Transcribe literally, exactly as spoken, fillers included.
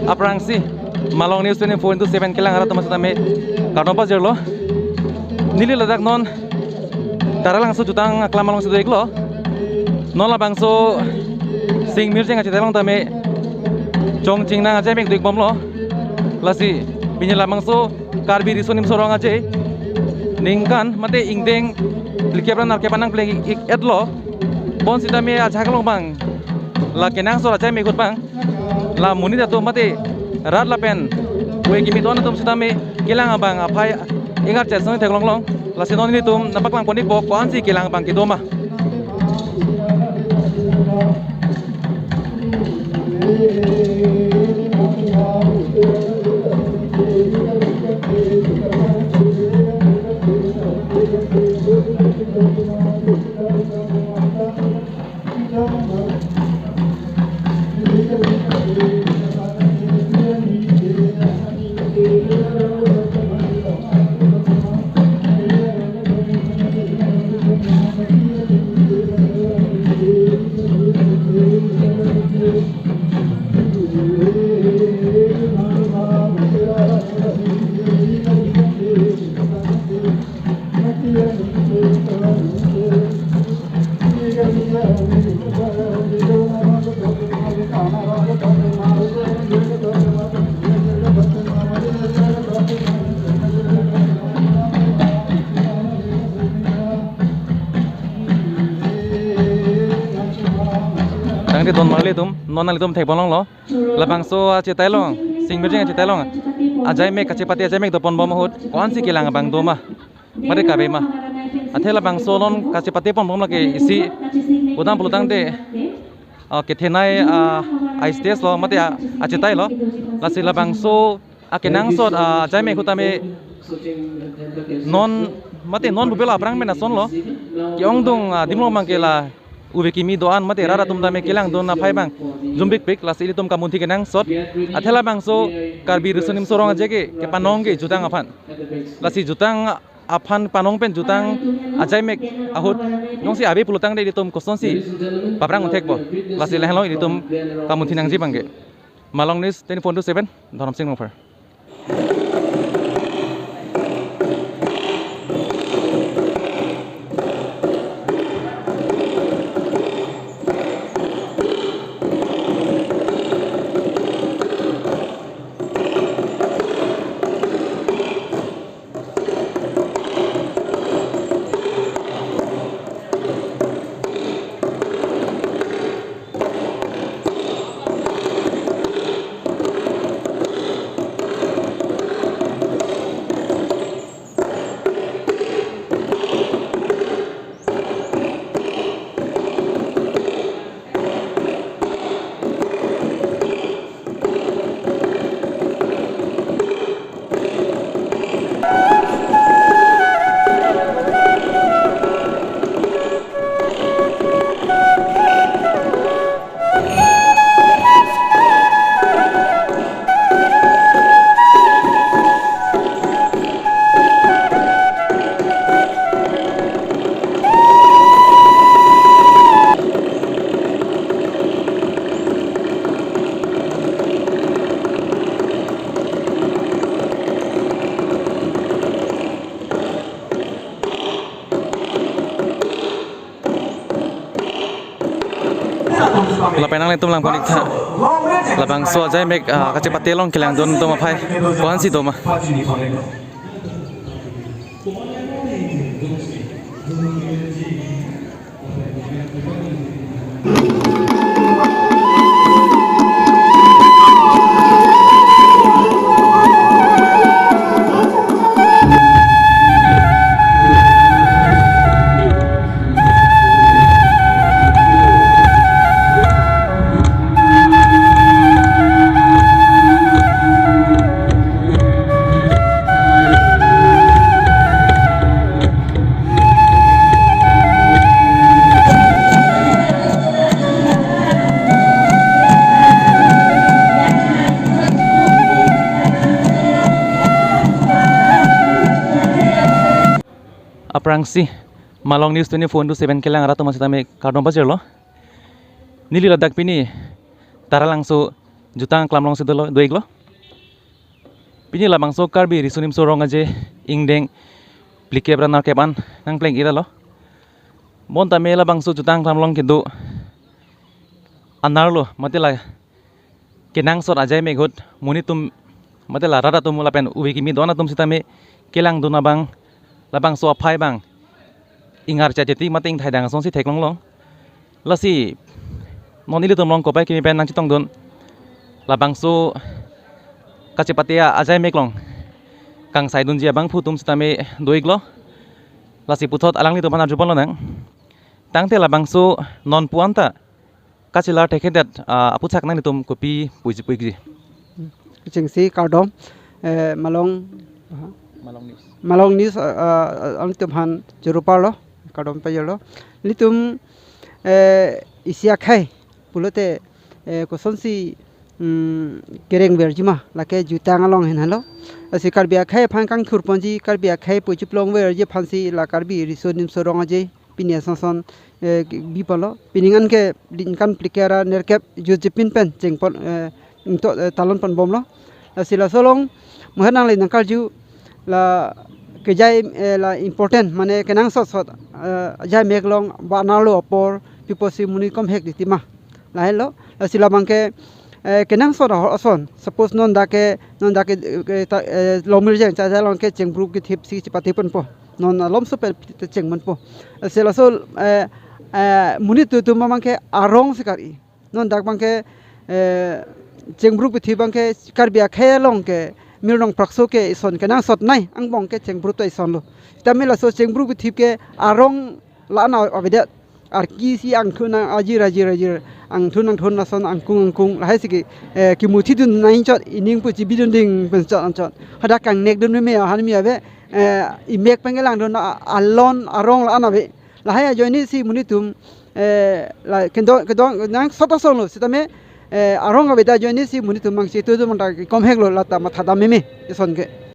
Aphrangsi Malong News twenty-four into seven kelang arat atum setame kardom pajirlo. Neli ladak non Taralangso jutang aklam alongsi do-iklo. Non labangso Sing Mirjeng achetai along tame chongchingnang ajaimek do-ikbomlo. Lasi pini labangso Karbi Riso Nimso Rong Aje ningkan mate ingdeng phlikep ra nerkep anang pleng-ik-etlo. Bonsitame ajahak along abang la kenangsot ajaimek ahut abang la monit atum mate rat lapen ove kimi do-an atum setame kelang abang aphai ingar chesong theklonglong. Lasi non nelitum nangpaklang pon-ikpo ko-ansi kelang abang kedo ma. Tangte don marli atum, non nanglitum thekponlonglo. Labangso achetai along, Sing Mirjeng achetai along ajaimek, kachepate ajaimek doponbom ahut ko-ansi kelang abang do ma, mate kave ma. Athe labangso non kachepateponbom lake isi, kodam pulotangte, ah, kethenei, ah, a-stage lo mate, ah, achetai lo. Lasi labangso akenangsot, ah, ajaimek ahut tame non mate non bupelo aphrang pen asonlo. Ke-ongdung, ah, adim along abangke la ove kimi do-an mate rat atum tame kelangdun aphai abang jumpikpik, lasi ilitum kamunthi kenangsot. Athe labangso Karbi Riso Nimso Rong Aje ke kepanong ke jutang aphan. Lasi jutang aphan panong pen jutang ajaimek ahut jongsi ave pulotangte ilitum kosonsi paphrang un-thekpo. Lasi lahenlo ilitum kamunthi nangji abangke. Malong News twenty-four into seven, Dhorom Sing Rongphar. Lapen nanglitum langpon-iktha. Labangso ajaimek, ah, kachepate along kelangdun atum aphai ko-ansi do ma. Aphrangsi Malong News twenty-four into seven kelang arat atum setame kardom pajirlo. Neli ladak pini Taralangso jutang aklam alongsi dolo, do-iklo. Pini labangso Karbi Riso Nimso Rong Aje ingdeng phlikep ra nerkep an nangpleng-ira lo. Bonta me labangso jutang aklam along kedo anerlo, mate la kenangsot ajaimek ahut monit atum, mate la rat atum lapen ove kimi do-an atum sitame kelangdun abang labangso aphai abang ingarcha cheti mate ingthai dang asonsi theklonglong. Lasi non ilitum along kopai kimi pen nangchetongdun labangso kachepate ajaimek along kangsaidunji abangphu atum sitame do-iklo. Lasi puthot alanglitum aphan arjuponlonang. Tangte labangso non pu-an ta kachelar thekthedet, ah, aphuthak nanglitum kopi puji puji. Kechengsi kardom, eh, malong, aha. Malong News. Malong News, ah, ah, alanglitum aphan choro parlo, kardom pajirlo. Ilitum, eh, isi akhei pulote, eh, kosonsi, mm, kerengverji ma, lake jutang along henlo. Lasi Karbi akhei aphan kangthurponji, Karbi akhei pu chiplongverji aphansi la Karbi Riso Nimso Rong Aje pini ason ason, eh, biponlo. Pining anke ningkan phlikep ra nerkep jutji pin pen chengpon, eh, ingto, eh, talonponbomlo. Lasi laso along mohet nangle nangkarju la kejai, eh, la important mane kenangsot sot, eh, ajaimek along ba anerlo apor pi pusi monit komhek di tima. Lahenlo, lasi labangke, eh, kenangsot ahor ason. Suppose non dak ke, non dak ke, eh, ta, eh, Longmirjeng Chajai along ke chengbruk kethipsi chepathe ponpo. Non alomso pen te chengponpo. Lasi laso, eh, eh, monit atum abangke arongsi kar-i. Non dak abangke, eh, chengbruk kethip abangke Karbi akhei along ke Mir Nongprakso ke ison kenangsot nei, angbong ke chengbruk ta isonlo. Sitame laso chengbruk kethip ke arong la-an avedet. Arki si angthun ang ajir ajir ajir, angthun angthun lason angkung angkung, lahaisi ke, eh, kimuthidun nangchot, ining pu chibidun ding pen chot anchot. Hadak kangnekdun meme ahan mi ave, eh, imek pen kelangdun a-, alon arong la-an ave. Lahai ajoinesi monit atum, eh, la kedon kedon nangsot asonlo sitame, eh, arong avedet ajoinesi monit atum mangsi tu tu manta komheklo, lata mathadam meme ison ke.